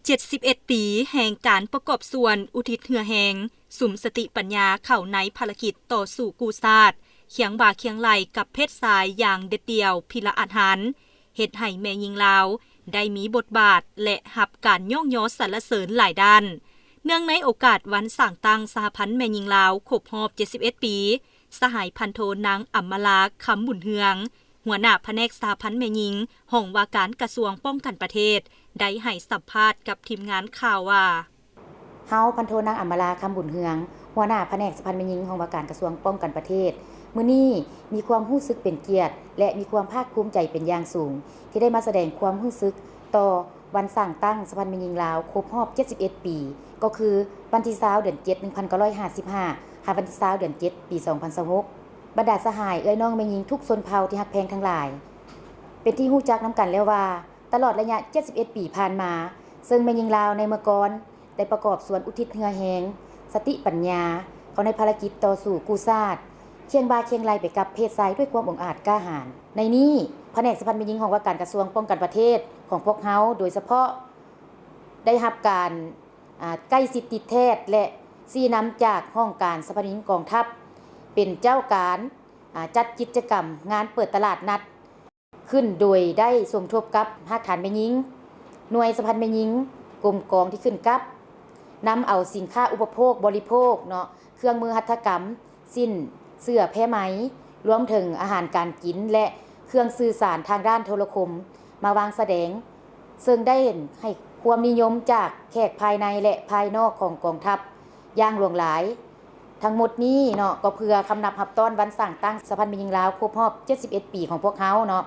ເຈັດສິບເອັດປີແຫ່ງການປະກອບສ່ວນອຸທິດເຫື່ອແຮງ, ສຸມສະຕິປັນຍາເຂົ້າໃນພາລະກິດຕໍ່ສູ້ກູ້ຊາດ, ຄຽງບ່າຄຽງໄຫຼ່ກັບເພດຊາຍຢ່າງເດັດດ່ຽວພິລະອາດຫັນ, ເຮັດໃຫ້ແມ່ຍິງລາວໄດ້ມີບົດບາດ ແລະ ຮັບການຍ້ອງຍໍສັນລະເສີນຫຼາຍດ້ານ. ເນື່ອງໃນໂອກາດວັນສ້າງຕັ້ງສະຫະພັນແມ່ຍິງລາວຄົບຮອບເຈັດສິບເອັດປີ, ສະຫາຍພັນໂທນາງ ອຳມາລາ ຄຳບຸນເຮືອງ, ຫົວໜ້າພະແນກສະຫະພັນແມ່ຍິງ, ຫ້ອງວ່າການກະຊວງປ້ອງກັນປະເທດ, ໄດ້ໃຫ້ສຳພາດກັບທີມງານຂ່າວວ່າ: ເຮົາ ພັນໂທນາງ ອຳມາລາ ຄຳບຸນເຮືອງ, ຫົວໜ້າພະແນກສະຫະພັນແມ່ຍິງ, ຫ້ອງວ່າການກະຊວງປ້ອງກັນປະເທດ, ມື້ນີ້ມີຄວາມຮູ້ສຶກເປັນກຽດ ແລະ ມີຄວາມພາກພູມໃຈເປັນຢ່າງສູງ ທີ່ໄດ້ມາສະແດງຄວາມຮູ້ສຶກຕໍ່ວັນສ້າງຕັ້ງສະຫະພັນແມ່ຍິງລາວຄົບຮອບເຈັດສິບເອັດປີ, ກໍຄືວັນທີຊາວ ເດືອນເຈັດ ໜຶ່ງພັນເກົ້າຮ້ອຍຫ້າສິບຫ້າ ຫາວັນທີຊາວ ເດືອນເຈັດ ປີສອງພັນຊາວຫົກ. ບັນດາສະຫາຍເອື້ອຍນ້ອງແມ່ຍິງທຸກຊົນເຜົ່າທີ່ຮັກແພງທັງຫຼາຍ, ເປັນທີ່ຮູ້ຈັກນຳກັນແລ້ວວ່າ ຕະຫຼອດໄລຍະເຈັດສິບເອັດປີຜ່ານມາ, ເຊິ່ງແມ່ຍິງລາວໃນເມື່ອກ່ອນໄດ້ປະກອບສ່ວນອຸທິດເຫື່ອແຮງ, ສະຕິປັນຍາ ເຂົ້າໃນພາລະກິດຕໍ່ສູ້ກູ້ຊາດ, ຄຽງບ່າຄຽງໄຫຼ່ໄປກັບເພດຊາຍດ້ວຍຄວາມອົງອາດກ້າຫານ. ໃນນີ້, ພະແນກສະຫະພັນແມ່ຍິງ ຫ້ອງວ່າການກະຊວງປ້ອງກັນປະເທດຂອງພວກເຮົາ ໂດຍສະເພາະໄດ້ຮັບການ ອາ ໃກ້ຊິດຕິດແທດ ແລະ ຊີ້ນຳຈາກຫ້ອງການສະຫະພັນແມ່ຍິງກອງທັບ ເປັນເຈົ້າການ ອາ ຈັດກິດຈະກຳງານເປີດຕະຫຼາດນັດ ຂຶ້ນໂດຍໄດ້ສົມທົບກັບຮາກຖານແມ່ຍິງ, ໜ່ວຍສະຫະພັນແມ່ຍິງ, ກົມກອງທີ່ຂຶ້ນກັບ, ນຳເອົາສິນຄ້າອຸປະໂພກບໍລິໂພກເນາະ, ເຄື່ອງມືຫັດຖະກຳ, ສິ້ນ, ເສື້ອ, ແພໄໝ, ລວມເຖິງອາຫານການກິນ ແລະ ເຄື່ອງສື່ສານທາງດ້ານໂທລະຄົມ ມາວາງສະແດງ, ເຊິ່ງໄດ້ເຮັດໃຫ້ຄວາມນິຍົມຈາກແຂກພາຍໃນ ແລະ ພາຍນອກຂອງກອງທັບຢ່າງຫຼວງຫຼາຍ. ທັງໝົດນີ້ເນາະ ກໍເພື່ອຄຳນັບຮັບຕ້ອນວັນສ້າງຕັ້ງສະຫະພັນແມ່ຍິງລາວຄົບຮອບເຈັດສິບເອັດປີຂອງພວກເຮົາເນາະ.